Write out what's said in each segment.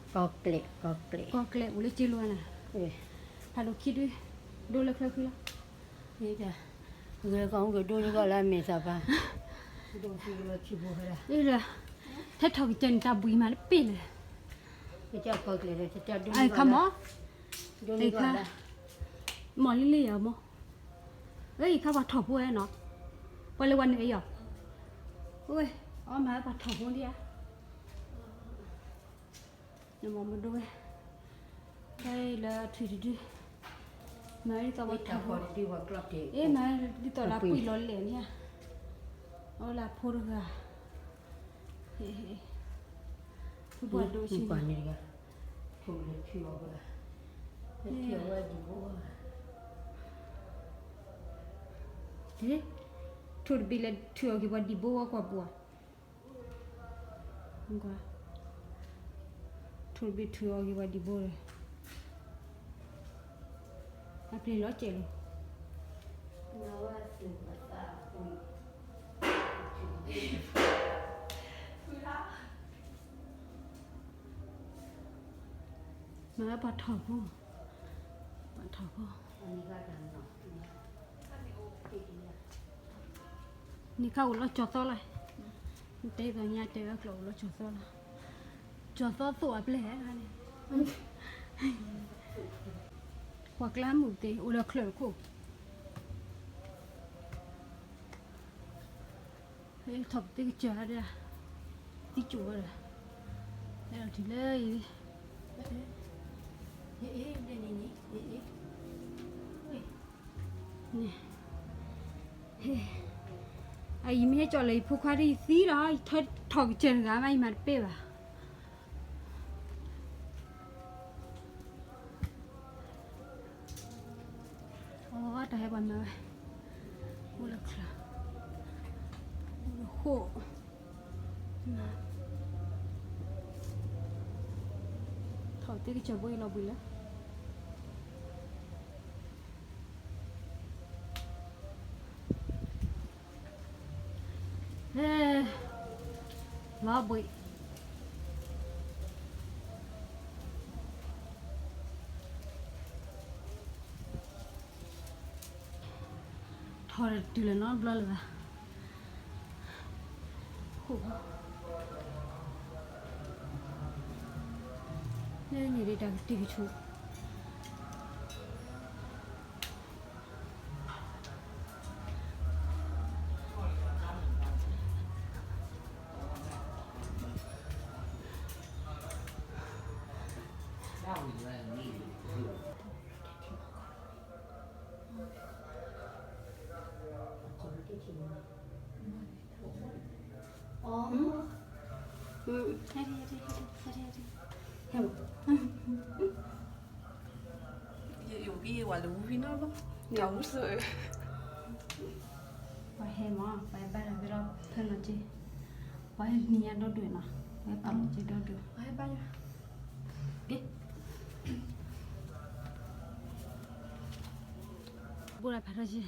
ကီၢ်ကျဲး, ကီၢ်ကျဲး, ကီၢ်ကျဲးအိၣ်လၢကၠ့လိၤနၤ, ဖးဒိၣ်ခံဒု, ဒိလၢချၢဃံလီၤ, ဂဲၤကီၢ်ကဒိလၢကီၢ်လၢအမ့ၢ်သးပှၤ, ဒိလၢခံဘိ, ထဲထီၣ်ကစၢၢ်န့ၣ်တၢ်ဘှံးမးတပ့ၢ်လဲၣ်, ကီၢ်ကျဲး, ခါမီၤ, မီၤလံလံယၤမီၤ, အံၤခါပှၤထီၣ်ဖိဝဲနီၤ, ပှၤလၢပှၤနုာ်အံၤအီၤ, အီမၤဝဲပှၤထီၣ်ဖိဒံးဧါ, နမီၤမဒိဝဲ, ဖဲလၢထွံၣ်တဒု, မၤဒ်သိးပှၤထီၣ်ဖိ, အ့ မၤဒ်သိးလၢပှံၢ်လီၤလဲၣ်န့ၣ်ဧါ, အဝဲလၢအဖိတဂၤ, ဖုပှၤဒိးဆူန့ၣ်, ထိၣ်တဘ့ၣ်လၢထုးအီၤက့ၤပှၤဒံးဘိဝဲကွၢ်ပူၤဧါ ထိၣ်တဘ့ၣ်ထုးအီၤက့ၤပှၤဒံးဘိဒီး, အပျ့ၤလီၤစဲးလီၤ, မၤပှၤထီၣ်ဖိ, ပှၤထီၣ်ဖိ, န့ၣ်ခါအိၣ်လီၤကၠီၤသီလီၤ, တဲသိးညါတဲဝဲကျိာ်အိၣ်လီၤကၠီၤသီလီၤ, ကၠီၤသီသိးအပျဲၢ်ဟဲခါန့ၣ်, ပှၤကျါမုၢ်သ့ၣ်အိၣ်လၢချၢၣ်တခိၣ် ထီၣ်ပသ့ကစၢ်ဒီး, သံကၠိၣ်ဝဲဒီး, အဲၣ်ဒိးထံၣ်လၢအံၤ, အံၤမ့ၢ်ဟဲကၠီၣ်လၢယဖိခွါဒီးယသံလီၤ, ယထီၣ်ကစၢၢ်တဂၤမး ယမၤတပ့ၢ်ဘၣ်. အိ တၢ်ဟဲပှၤမၤဝဲ, အိၣ်လၢချၢ, အိၣ်လၢဃိၣ်, ထီၣ်သ့ကစၢၢ်ဘိအံၤလီၤဘှံးလၢ လီၤဘှံး, ထီၣ်တတုၤလၢၤနီတဘျီလၢၤဘၣ်. န့ၣ်ဒ်တၢ်ကတံၢ်ကဆူၣ် ပှၤဟဲမး ပှၤဟဲဘါတၢ်သ့လီၤ ဖဲနီၢ်က့, ပှၤဟဲနံၤညါဒီဒိၣ်နီၤ ပှၤဟဲပာ်လီၤက့ဒီဒိၣ်, ဘိၣ်ဒၣ်ဖးထီၣ်က့,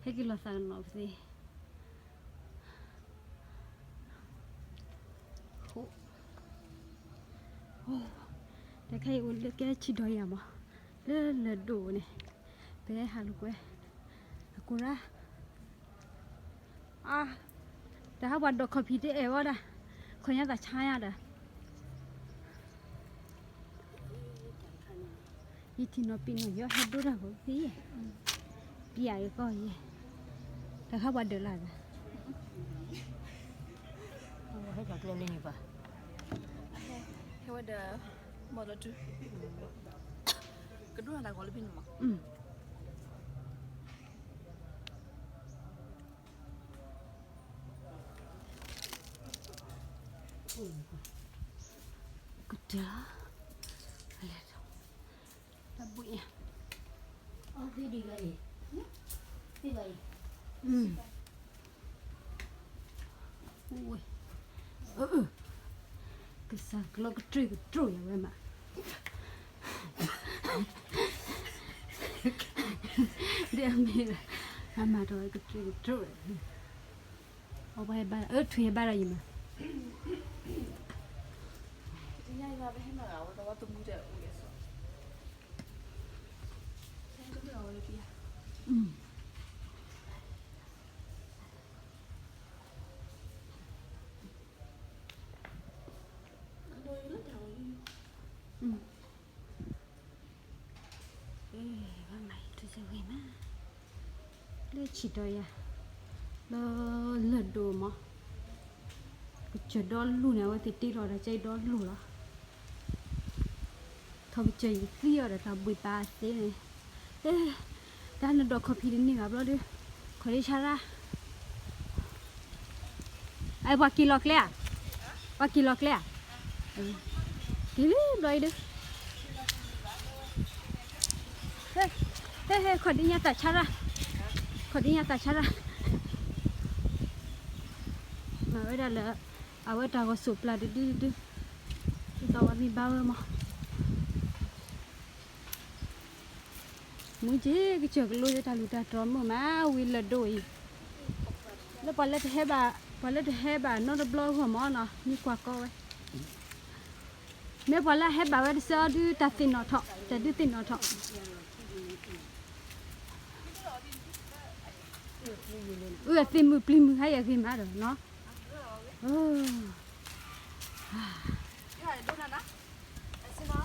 ဟဲက့ၤလီၤသးကနီၤပသ့. တၢ်ခဲအံၤအိၣ်လၢကဲဆံးဒီးယၤမး, လၢလၢၢ်ဒိၣ်န့ၣ်, ပဟဲဟးလိာ်ကွဲ, အကိရၢ်, အါ, တၢ်ဟးပှၤဒိးခီၣ်ဖံးတအဲၣ်ဝဲဒၣ်, ခီၣ်ညါသးဆါညါဒီး ယထံၣ်နီၢ်ပံးနီၢ်ယီၤဟဲဒိတၢ်ဖိသ့, ပျဲယကီၢ်ယဲ, တၢ်ခါပှၤဒၢးလၢ်ဒီး, ဟဲကျဲလၢန့ၣ်ပှၤ, ဟဲဝဲဒီး, မီၢ်လီၤတုၤ, ကဒိၣ်နၤတၢ်ဂီၤလၢဖဲန့ၣ်မး. ကတၢၢ်, တၢ်ဘှံး, အီၣ်ဖဲဒံးဘၣ်အံၤ, ဖဲဘၣ်အံၤ, ကစၢ်ကျီကတြူၢ်ကတြူၢ်ယၤဝဲမး, ဒ်အမ့ၢ်, အမၤထီၣ်ဝဲကတြူၢ်ကတြူၢ်, အီၣ်ဘၣ်ဟဲဘၣ်, အၢ ထွံၣ်ဟဲဘၣ်ဒီးယမၤ, ညါအံၤဘၣ် ပဟဲမၤဂ့ၤဝဲ ပဝဲသမူတအိၣ်ဒဲးစီၤ ဘၣ်မၤအံၤထူစ့ၢ်ဂ့ၤမး လၢဆံးတီၤယၤ လၢလၢၢ်ဒိၣ်မး ကစၢၢ်ဒီလူၢ်န့ၣ် အဝဲသ့ၣ်တ့လီၤဒီးကဲဒီလူၢ်လီၤ ထီၣ်ကစၢၢ်ယံၤသံအီၤဒီးတၢ်ဘှံးပာ်သ့န့ၣ် တၢ်နဒီးခီၣ်ဖံးတန့ၢ်ဘၣ်ဘျီဒီး ခီၣ်ဒ့ဆါရၣ် အဲ ပှၤက့ၤလီၤကျဲဧါ ပှၤက့ၤလီၤကျဲဧါ က့ၤလံဘျီအံၤဒီး ဟဲ ဟဲ ခီၣ်ဒ့ညါသးဆါရၣ် ခီၣ်ဒ့ညါသးဆါရၣ် မၤဝဲဒၣ်လၢ အဝဲတၢ်ဂီၤစိးပျၢ်တဒုတဒု ဒ်သိးဝဲမ့ၢ်ဘါဝဲမး မုၢ်က့ၤကစၢၢ်ကလိတၢ်လူၢ်တၢ်တြီၤမုာ်မး ဝံၤလၢၢ်ဒိၣ်အံၤ လၢပှၤလၢတဟဲဘၣ် ပှၤလၢတဟဲဘၣ်နီတဘျီအဂီၢ်မးနီၤ မ့ၢ်ကွၢ်ကီဝဲ မ့ၢ်ပှၤလၢအဟဲဘၣ်ဝဲတစဲးအီၤဒုးတၢ်သ့ၣ်နီၣ်ထီၣ် တၢ်ဒုးသ့ၣ်နီၣ်ထီၣ် အသ့ၣ်မုၢ်ပျံၤမုၢ်ဟဲယဂ့ၤမးဒီးနီၤ ဒိၣ်နၤနၤ